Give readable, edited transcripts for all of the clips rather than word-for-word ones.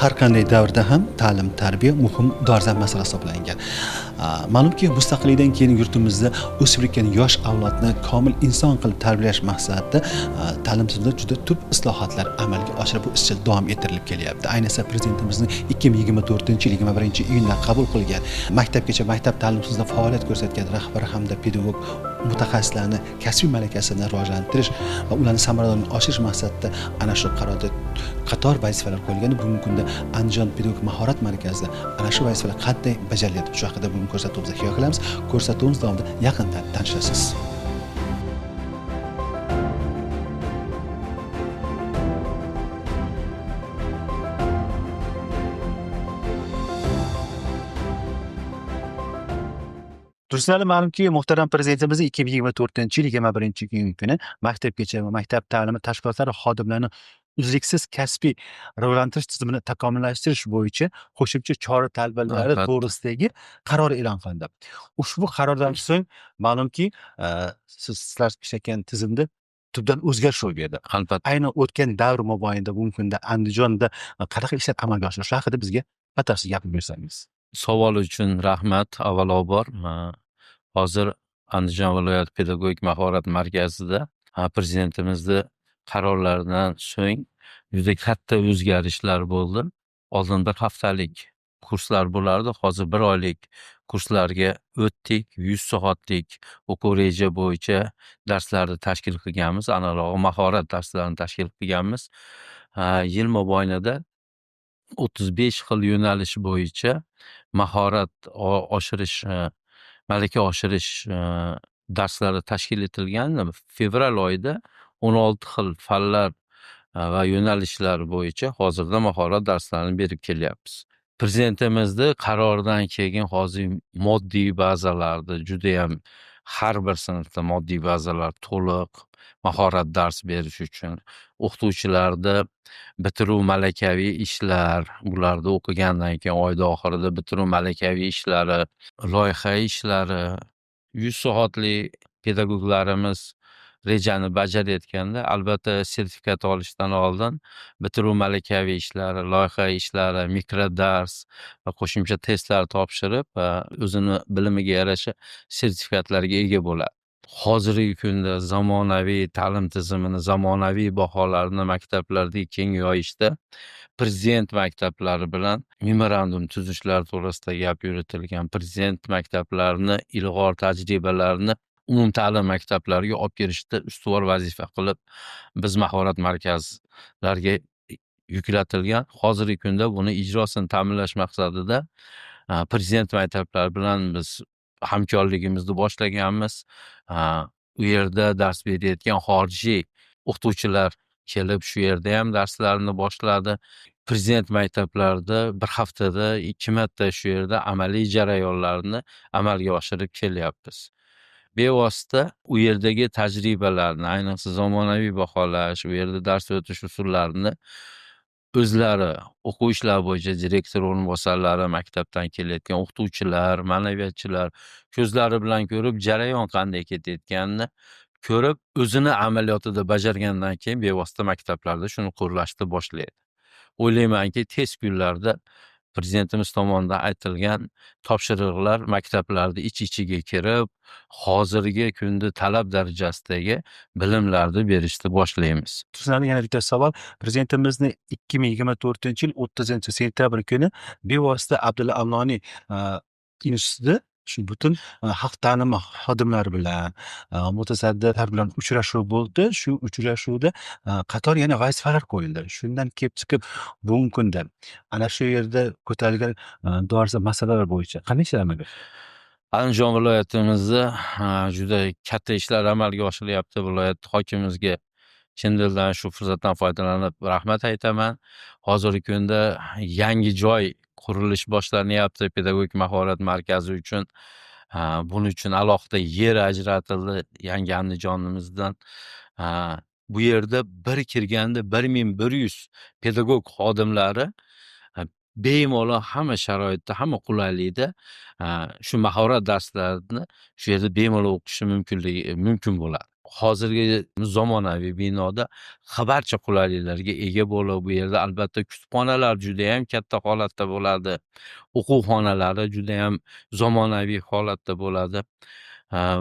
Har qanday davrda ham ta'lim tarbiya muhim dolzarb masala hisoblangan. Ma'lumki, mustaqillikdan keyin yurtimizda o'sib ketgan yosh avlodni komil inson qilib tarbiyalash maqsadida ta'lim tizimida juda tub islohotlar amalga oshirib, bu izchil davom ettirilib kelyapti. Ayniqsa prezidentimizning 2024-yil 21-iyunda qabul qilgan maktabgacha maktab ta'lim tizimida faoliyat ko'rsatgan rahbar hamda pedagog mutaxassislarni kasbiy malakasini rivojlantirish va ularni samaradorligini oshirish maqsadida ana shu qarorda qator vazifalar qo'yilgan. Bugungi kunda Andijon pedagogik mahorat markazida ana shu vazifalar qanday bajarilyapti, shu haqida bugun ko'rsatuvimizda hikoya qilamiz. Ko'rsatuvimiz davomida yaqindan tanishasiz. Tursunali, ma'lumki, muhtaram prezidentimiz 2024-yil 21-iyun kuni maktabgacha va maktab ta'limi tashkilotlari xodimlarini uzluksiz kasbiy rivojlantirish tizimini takomillashtirish bo'yicha qo'shimcha chora tadbirlari to'g'risidagi qaror e'lon qilindi. Ushbu qarordan so'ng ma'lumki, sizlar ishlayotgan tizimda tubdan o'zgarish ro'y berdi. Albatta. Aynan o'tgan davr mobaynida bugungi kunda Andijonda qanaqa ishlar amalga oshirilishi shu haqida bizga batafsil gapirib bersangiz. Savol uchun rahmat avvalambor. Hozir Andijon viloyat pedagogik mahorat markazida prezidentimizni qarorlaridan so'ng juda katta o'zgarishlar bo'ldi. Oldin bir haftalik kurslar bo'lardi, hozir bir oylik kurslarga o'tdik. 100 soatlik o'quv reja bo'yicha darslarni tashkil qilganmiz, aniqrog'i mahorat darslarini tashkil qilganmiz. Yil mobaynida 35 xil yo'nalish bo'yicha mahorat oshirish, malaka oshirish darslari tashkil etilgan. Fevral oyida 16 xil fanlar va yo'nalishlar bo'yicha hozirda mahorat darslarini berib kelyapmiz. Prezidentimizni qaroridan keyin hozir moddiy bazalarda juda ham har bir sinfda moddiy bazalar to'liq, mahorat dars berish uchun o'qituvchilarda bitiruv malakaviy ishlar, ularda o'qigandan keyin oyda oxirida bitiruv malakaviy ishlari, loyiha ishlari, 100 soatlik pedagoglarimiz rejani bajarayotganda albatta sertifikat olishdan oldin bitiruv malakaviy ishlari, loyiha ishlari, mikrodars va qo'shimcha testlar topshirib, o'zini bilimiga yarasha sertifikatlarga ega bo'ladi. Hozirgi kunda zamonaviy ta'lim tizimini, zamonaviy baholarni maktablarda keng yoyishda prezident maktablari bilan memorandum tuzishlar to'g'risida gap yuritilgan. Prezident maktablarini ilg'or tajribalarini umumta'lim maktablariga olib kelishda ustuvor vazifa qilib biz mahorat markazlariga yuklatilgan. Hozirgi kunda buni ijrosini ta'minlash maqsadida prezident maktablari bilan biz hamkorligimizni boshlaganmiz. U yerda dars berayotgan xorijiy o'qituvchilar kelib shu yerda ham darslarni boshladi. Prezident maktablarida bir haftada 2 marta shu yerda amaliy jarayonlarni amalga oshirib kelyapmiz. Bevosita u yerdagi tajribalarni, ayniqsa zamonaviy baholash, u yerda dars o'tish usullarini o'zlari o'quv ishlari bo'yicha direktor o'rinbosarlari, maktabdan kelayotgan o'qituvchilar, ma'naviyatchilar ko'zlari bilan ko'rib, jarayon qanday ketayotganini ko'rib, o'zini amaliyotida bajargandan keyin bevosita maktablarda shuni qo'llashni boshlaydi. O'ylaymanki, tez kunlarda prezidentimiz tomonidan aytilgan topshiriqlar maktablarda ich-ichiga kirib, hozirgi kunda talab darajasidagi bilimlarni berishni boshlaymiz. Tursunali, yana bitta savol. Prezidentimizni 2024-yil 30-sentyabr kuni bevosita Abdulla Avloniy institutida shu butun xalq ta'limi xodimlari bilan, mutasaddilar bilan uchrashuv bo'ldi. Shu uchrashuvda qator yana vazifalar qo'yildi. Shundan kelib chiqib bugungi kunda ana shu yerda ko'tarilgan dolzarb masalalar bo'yicha qanday ishlar amalga oshirildi? Andijon viloyatimizda juda katta ishlar amalga oshiryapti. Viloyat hokimimizga chin dildan shu fursatdan foydalanib rahmat aytaman. Hozirgi kunda yangi joy qurilish boshlanyapti pedagogik mahorat markazi uchun. Buning uchun alohida yer ajratildi yangi Andijonimizdan. Bu yerda bir kirganda 1100 pedagog xodimlari Bemalol hamma sharoitda, hamma qulaylikda shu mahorat darslarini shu yerda bemalol o'qishi mumkin bo'ladi. Hozirgi zamonaviy binoda barcha qulayliklarga ega bo'lib, bu yerda albatta kutubxonalar juda ham katta holatda bo'ladi. O'quv xonalari juda ham zamonaviy holatda bo'ladi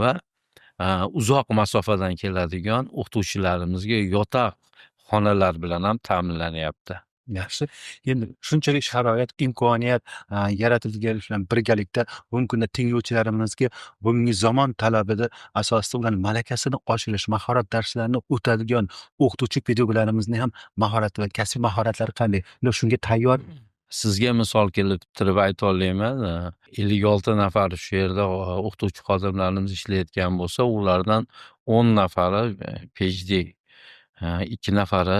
va uzoq masofadan keladigan o'qituvchilarimizga yotoq xonalar bilan ham ta'minlanyapti. Yaxshi. Endi shunchalik sharoit, imkoniyat yaratilgani bilan birgalikda bugungi kunda tinglovchilarimizga bugungi zamon talabida asosida ularni malakasini oshirish, mahorat darslarini o'tadigan o'qituvchi pedagoglarimizni ham mahorati va kasbiy mahoratlari qanday? Ular shunga tayyor? Sizga misol keltirib ayta olaman, 56 nafar shu yerda o'qituvchi xodimlarimiz ishlayotgan bo'lsa, ulardan 10 nafari PhD, 2 nafari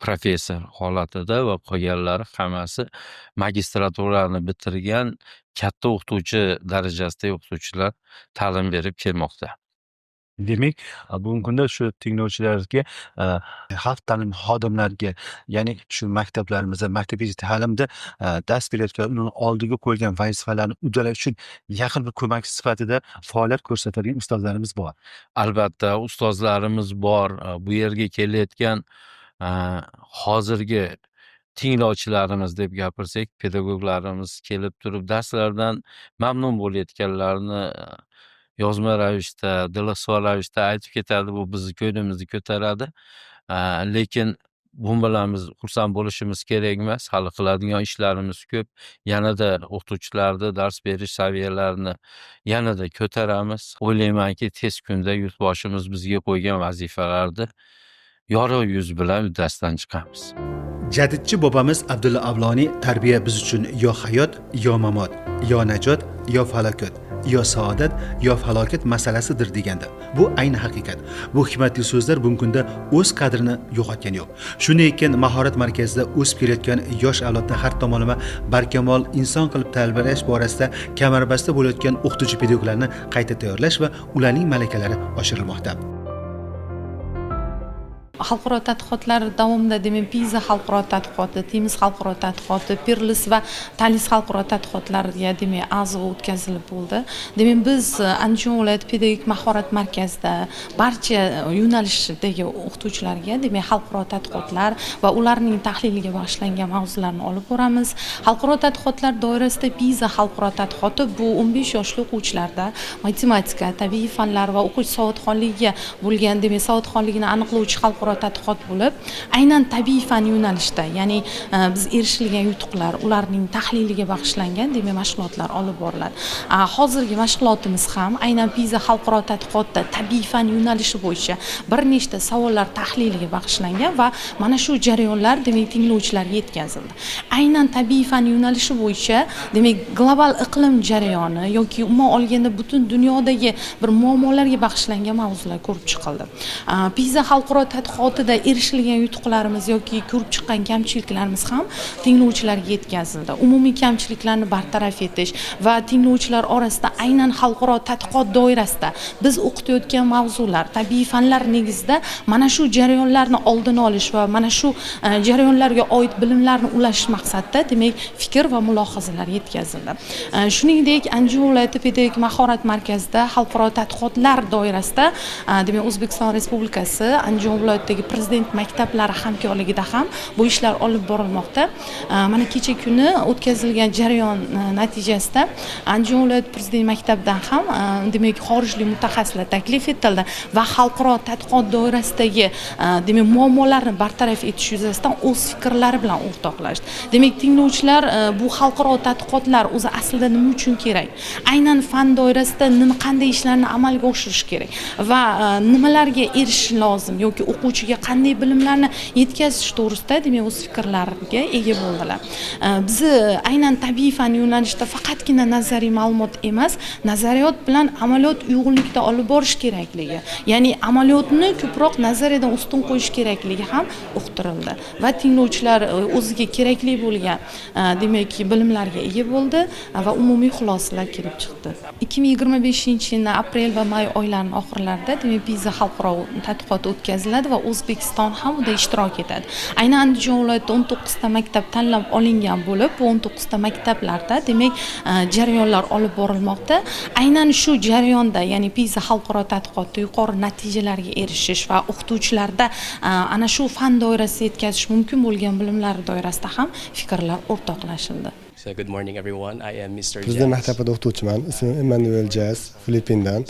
professor holatida va qolganlari hammasi magistraturani bitirgan katta o'qituvchi darajasidagi o'qituvchilar ta'lim berib kelmoqda. Demak, bugungi kunda shu tinglovchilarga, xalq ta'limi xodimlariga, ya'ni shu maktablarimizda, maktabgacha ta'limda dars berayotgan, uni oldiga qo'yilgan vazifalarni uddalash uchun yaqin bir ko'makchi sifatida faoliyat ko'rsatadigan ustozlarimiz bor. Albatta, ustozlarimiz bor. Bu yerga kelayotgan hozirgi tinglovchilarimiz deb gapirsak, pedagoglarimiz kelib turib darslardan mamnun bo'layotganlarini yozma ravishda, dil izhor ravishda aytib ketadi. Bu bizni ko'nglimizni ko'taradi. Lekin bu bilan biz xursand bo'lishimiz kerak emas. Hali qiladigan ishlarimiz ko'p. Yanada o'qituvchilarni dars berish saviyalarini yanada ko'taramiz. O'ylaymanki, tez kunda yurtboshimiz bizga qo'ygan vazifalarni yorug' yuz bilan uddasidan chiqamiz. Jadidchi bobamiz Abdulla Avloniy tarbiya biz uchun yo hayot, yo mamot, yo najot, yo falokat, yo saodat, yo falokat masalasidir degandi. Bu ayni haqiqat. Bu hikmatli so'zlar bugungi kunda o'z qadrini yo'qotgani yo'q. Shunday ekan, mahorat markazida o'sib kelayotgan yosh avlodni har tomonlama barkamol inson qilib tarbiyalash borasida kamarbasta bo'layotgan o'qituvchi pedagoglarni qayta tayyorlash va ularning malakalari oshirilmoqda. Xalqaro tadqiqotlar davomida, demak, PISA xalqaro tadqiqoti, TIMSS xalqaro tadqiqoti, PIRLS va TALIS xalqaro tadqiqotlariga, demak, a'zo o'tkazilib bo'ldi. Demak, biz Andijon viloyati pedagogik mahorat markazida barcha yo'nalishdagi o'qituvchilarga, demak, xalqaro tadqiqotlar va ularning tahliliga bag'ishlangan mavzularni olib boramiz. Xalqaro tadqiqotlar doirasida PISA xalqaro tadqiqoti bu 15 yoshli o'quvchilarda matematika, tabiiy fanlar va o'qish savodxonligiga bo'lgan, demak, savodxonligini aniqlovchi xalqaro tadqiqot bo'lib, aynan tabiiy fan yo'nalishida, ya'ni biz erishilgan yutuqlar, ularning tahliliga bag'ishlangan, demak, mashg'ulotlar olib boriladi. Hozirgi mashg'ulotimiz ham aynan PISA xalqaro tadqiqotda tabiiy fan yo'nalishi bo'yicha bir nechta savollar tahliliga bag'ishlangan va mana shu jarayonlar, demak, tinglovchilarga yetkazildi. Aynan tabiiy fan yo'nalishi bo'yicha, demak, global iqlim jarayoni yoki umuman olganda butun dunyodagi bir muammolarga bag'ishlangan mavzular ko'rib chiqildi. PISA xalqaro tadqiqotida erishilgan yutuqlarimiz yoki ko'rib chiqqan kamchiliklarimiz ham tinglovchilarga yetkazildi. Umumiy kamchiliklarni bartaraf etish va tinglovchilar orasida aynan xalqaro tadqiqot doirasida biz o'qitayotgan mavzular tabiiy fanlar negizida mana shu jarayonlarni oldini olish va mana shu jarayonlarga oid bilimlarni ulashish maqsadida, demak, fikr va mulohazalar yetkazildi. Shuningdek, Andijon viloyati pedagogik mahorat markazida xalqaro tadqiqotlar doirasida, demak, O'zbekiston Respublikasi Andijon viloyatidagi prezident maktablari hamkorligida ham bu ishlar olib borilmoqda. Mana kecha kuni o'tkazilgan jarayon natijasida Andijon viloyat prezident maktabidan ham, demak, xorijlik mutaxassislar taklif etildi va xalqaro tadqiqot doirasidagi, demak, muammolarni bartaraf etish yuzasidan o'z fikrlari bilan o'rtoqlashdi. Demak, tinglovchilar bu xalqaro tadqiqotlar o'zi aslida nima uchun kerak? Aynan fan doirasida nima, qanday ishlarni amalga oshirish kerak va nimalarga erishish lozim yoki o'quvchiga qanday bilimlarni yetkazish to'g'risida, demak, o'z fikrlariga ega bo'ldilar. Bizni aynan tabiiy fan yo'nalishida faqatgina nazariy ma'lumot emas, nazariyot bilan amaliyot uyg'unlikda olib borish kerakligi, ya'ni amaliyotni ko'proq nazariyadan ustun qo'yish kerakligi ham uqtirildi va tinglovchilar o'ziga kerakli bo'lgan, demak, bilimlarga ega bo'ldi va umumiy xulosalar kelib chiqdi. 2025 yilning aprel va may oylarining oxirlarida, demak, PISA xalqaro tadqiqoti o'tkaziladi va O'zbekiston ham unda ishtirok etadi. Aynan Andijon viloyatida 19 ta maktab tanlab olingan bo'lib, bu 19 ta maktablarda demak jarayonlar olib borilmoqda. Aynan shu jarayonda, ya'ni PISA xalqaro tadqiqotida yuqori natijalarga erishish va o'qituvchilarda ana shu fan doirasida yetkazish mumkin bo'lgan bilimlar doirasida ham fikrlar o'rtoqlashildi. So good morning everyone. I am Mr. Prezident maktabida o'qituvchiman. Ismim Emmanuel Jazz, Filippindan.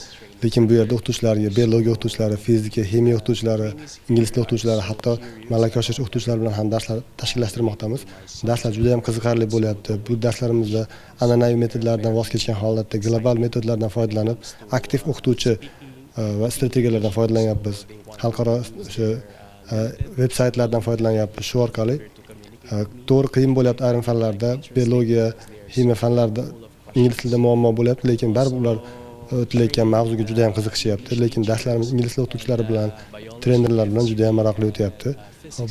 Lekin bu yerda o'qituvchilarga, biologiya o'qituvchilari, fizika, ximiya o'qituvchilari, ingliz tili o'qituvchilari, hatto malaka oshirish o'qituvchilari bilan ham darslar tashkillashtirmoqdamiz. Darslar juda ham qiziqarli bo'lyapti. Bu darslarimizda an'anaviy metodlardan voz kechgan holatda global metodlardan foydalanib, aktiv o'qituvchi va strategiyalardan foydalanyapmiz. Xalqaro o'sha veb saytlardan foydalanyapmiz. Shu orqali to'g'ri qiyin bo'lyapti ayrim fanlarda, biologiya, ximiya fanlarida ingliz tilida muammo bo'lyapti, lekin baribir ular o'tilayotgan mavzuga juda ham qiziqishyapti. Lekin darslarimiz ingliz tili o'qituvchilari bilan, trenerlar bilan juda ham maroqli o'tyapti.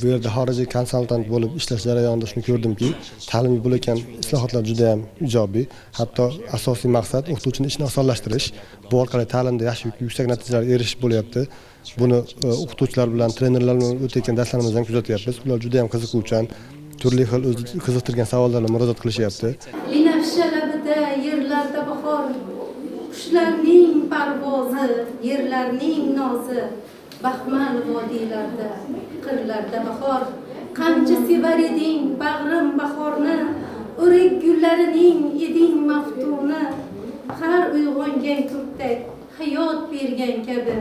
Bu yerda xorijiy konsultant bo'lib ishlash jarayonida shuni ko'rdimki, ta'limga bo'layotgan islohotlar juda ham ijobiy. Hatto asosiy maqsad o'qituvchining ishini osonlashtirish. Bu orqali ta'limda yaxshi yuksak natijalarga erishish bo'lyapti. Buni o'qituvchilar bilan, trenerlar bilan o'tayotgan darslarimizdan kuzatyapmiz. Ular juda ham qiziquvchan, turli xil o'zi qiziqtirgan savollarga murojaat qilishyapti. Binafsha labida yerlarda bahor, qushlarning parvozi, yerlarning nozi, baxmal vodiylarda, qirlarda bahor. Qancha sevar eding bag'rim bahorni, o'rik gullarining eding maftuni. Har uyg'ongan turtak hayot bergan kabi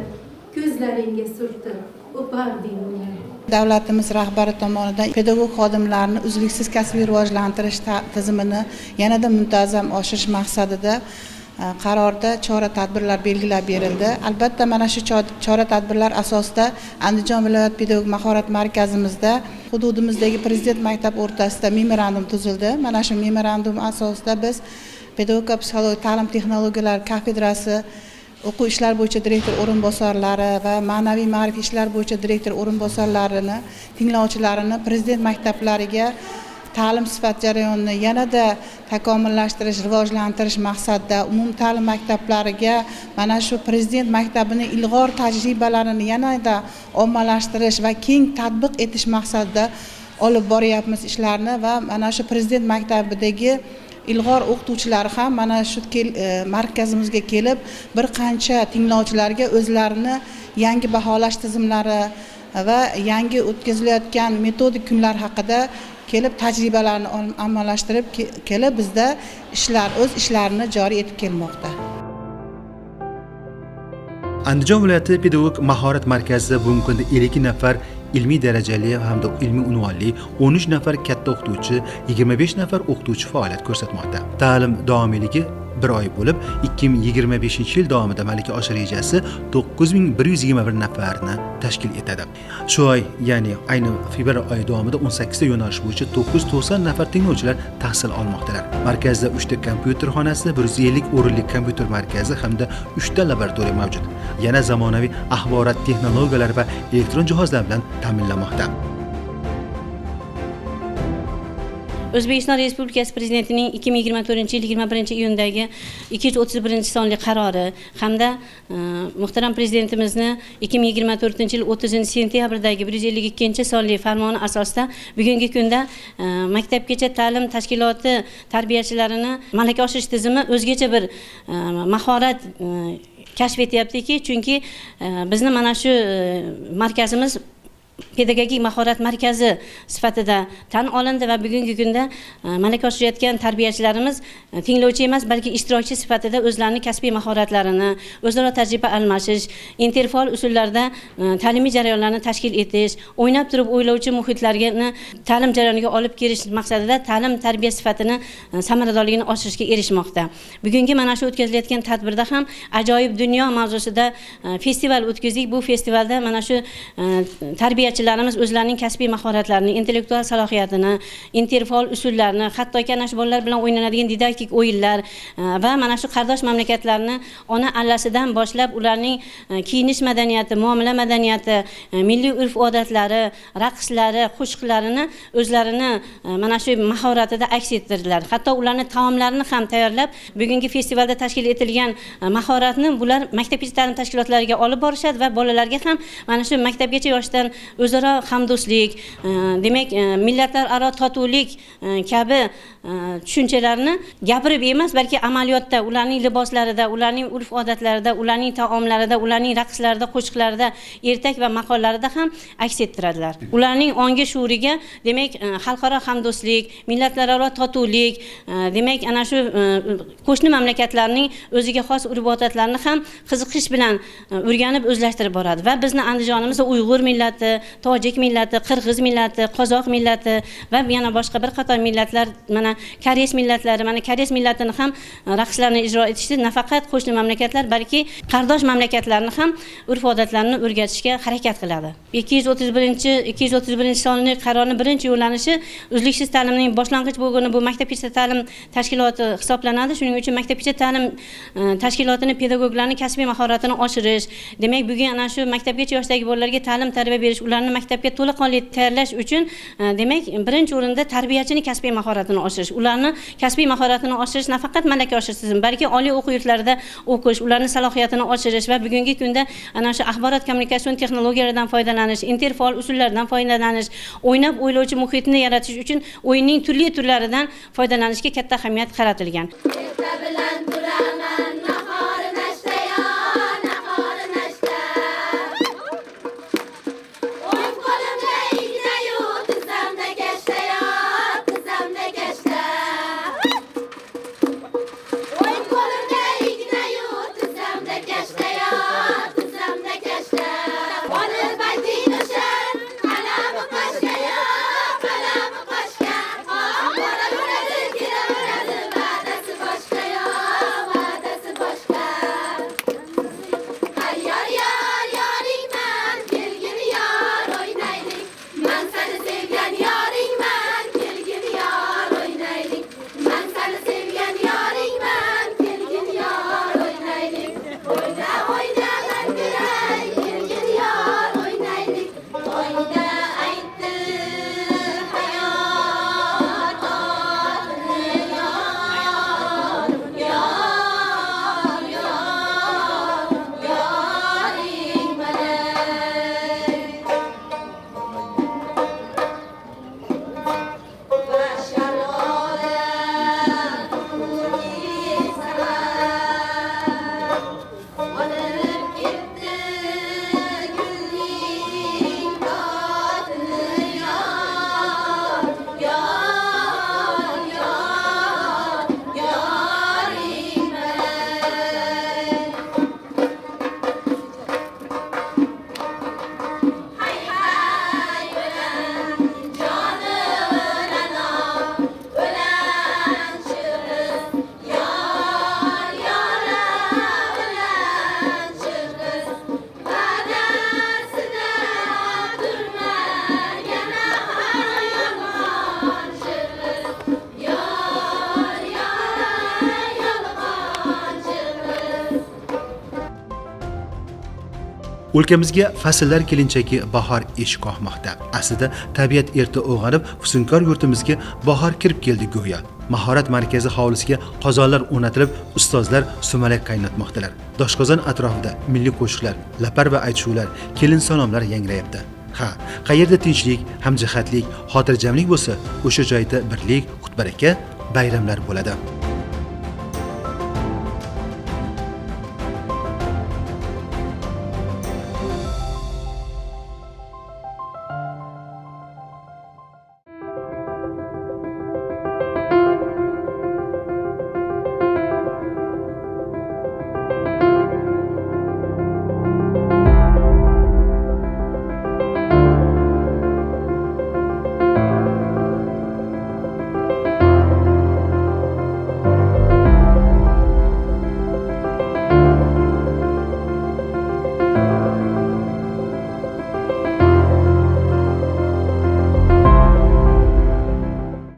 ko'zlaringga surtib o'parding uni. Davlatimiz rahbari tomonidan pedagog xodimlarni uzluksiz kasbiy rivojlantirish tizimini yanada muntazam oshirish maqsadida qarorda chora-tadbirlar belgilab berildi. Albatta mana shu chora-tadbirlar asosida Andijon viloyat pedagogik mahorat markazimizda hududimizdagi prezident maktab o'rtasida memorandum tuzildi. Mana shu memorandum asosida biz pedagogika psixologiya ta'lim texnologiyalari kafedrasi o'quv ishlar bo'yicha direktor o'rinbosarlari va ma'naviy ma'rif ishlar bo'yicha direktor o'rinbosarlarini, tinglovchilarini prezident maktablariga ta'lim sifat jarayonini yanada takomillashtirish, rivojlantirish maqsadida umumta'lim maktablariga mana shu prezident maktabining ilg'or tajribalarini yanada ommalashtirish va keng tatbiq etish maqsadida olib boryapmiz ishlarni va mana shu prezident maktabidagi ilg'or o'qituvchilari ham mana shu markazimizga kelib bir qancha tinglovchilarga o'zlarini yangi baholash tizimlari va yangi o'tkazilayotgan metodik kunlar haqida kelib tajribalarni amalashtirib kelib bizda o'z ishlarini joriy etib kelmoqda. Andijon viloyati pedagogik mahorat markazida bugungi kunda 52 nafar ilmiy darajali hamda ilmiy unvonli 13 nafar katta o'qituvchi, 25 nafar o'qituvchi faoliyat ko'rsatmoqda. Ta'lim davomiyligi 1 oy bo'lib, 2025-yil davomida malaka oshirish rejasi 9121 nafarni tashkil etadi. Shu oy, ya'ni ayni fevral oyi davomida 18 ta yo'nalish bo'yicha 990 nafar tinglovchilar tahsil olmoqdalar. Markazda 3 ta kompyuter xonasi, 150 o'rinli kompyuter markazi hamda 3 ta laboratoriya mavjud. Yana zamonaviy axborot texnologiyalari va elektron jihozlar bilan ta'minlanmoqda. O'zbekiston Respublikasi Prezidentining 2024-yil 21-iyundagi 231-sonli qarori hamda muhtaram Prezidentimizni 2024-yil 30-sentyabrdagi 152-sonli farmoni asosida bugungi kunda maktabgacha ta'lim tashkiloti tarbiyachilarini malaka oshirish tizimi o'zgacha bir mahorat kashf etyaptiki, chunki bizni mana shu markazimiz pedagogik mahorat markazi sifatida tan olindi va bugungi kunda malaka oshirayotgan tarbiyachilarimiz tinglovchi emas, balki ishtirokchi sifatida o'zlarining kasbiy mahoratlarini, o'zaro tajriba almashish, interfaol usullarda ta'limiy jarayonlarni tashkil etish, o'ynab turib o'ylovchi muhitlarni ta'lim jarayoniga olib kelish maqsadida ta'lim tarbiya sifatini samaradorligini oshirishga erishmoqda. Bugungi mana shu o'tkazilayotgan tadbirda ham ajoyib dunyo mavzusida festival o'tkazdik. Bu festivalda mana shu tarbiya Tarbiyachilarimiz o'zlarining kasbiy mahoratlarini, intellektual salohiyatini, interfaol usullarni, hattoki ana shu bolalar bilan o'ynanadigan didaktik o'yinlar va mana shu qardosh mamlakatlarni ona allasidan boshlab ularning kiyinish madaniyati, muomala madaniyati, milliy urf-odatlari, raqslari, qo'shiqlarini o'zlarini mana shu mahoratida aks ettirdilar. Hatto ularni taomlarini ham tayyorlab, bugungi festivalda tashkil etilgan mahoratni bular maktabgacha ta'lim tashkilotlariga olib borishadi va bolalarga ham mana shu maktabgacha yoshdan o'zaro hamdo'stlik, demak millatlararo totuvlik kabi tushunchalarni gapirib emas, balki amaliyotda ularning liboslarida, ularning urf-odatlarida, ularning taomlarida, ularning raqslarida, qo'shiqlarida, ertak va maqollarida ham aks ettiradilar. Ularning ongi shuuriga demak xalqaro hamdo'stlik, millatlararo totuvlik, demak ana shu qo'shni mamlakatlarning o'ziga xos urf-odatlarini ham qiziqish bilan o'rganib o'zlashtirib boradi. Va bizni Andijonimizda Uyg'ur millati, tojik millati, qirg'iz millati, qozoq millati va yana boshqa bir qator millatlar, mana koreys millatlari, mana koreys millatini ham raqslarni ijro etishda nafaqat qo'shni mamlakatlar, balki qardosh mamlakatlarni ham urf-odatlarini o'rgatishga harakat qiladi. 231 sonli qarorning birinchi yo'nalishi uzluksiz ta'limning boshlang'ich bo'lgani bu maktabgacha ta'lim tashkiloti hisoblanadi. Shuning uchun maktabgacha ta'lim tashkilotini pedagoglarning kasbiy mahoratini oshirish, demak bugun ana shu maktabgacha yoshdagi bolalarga ta'lim tarbiya berish, ularni maktabga to'laqonli tayyorlash uchun demak birinchi o'rinda tarbiyachining kasbiy mahoratini oshirish, ularni kasbiy mahoratini oshirish nafaqat malaka oshirish tizimi, balki oliy o'quv yurtlarida o'qish, ularni salohiyatini oshirish va bugungi kunda ana shu axborot kommunikatsion texnologiyalaridan foydalanish, interfaol usullardan foydalanish, o'ynab o'ylovchi muhitni yaratish uchun o'yinning turli turlaridan foydalanishga katta ahamiyat qaratilgan. O'lkamizga fasllar kelinchagi bahor eshik qoqmoqda. Aslida tabiat erta uyg'onib, fusunkor yurtimizga bahor kirib keldi go'yo. Mahorat markazi hovlisiga qozonlar o'rnatilib, ustozlar sumalak qaynatmoqdalar. Doshqozon atrofida milliy qo'shiqlar, lapar va aytishuvlar, kelin salomlar yangrayapti. Ha, qayerda tinchlik, hamjihatlik, xotirjamlik bo'lsa, o'sha joyda birlik, qut-baraka, bayramlar bo'ladi.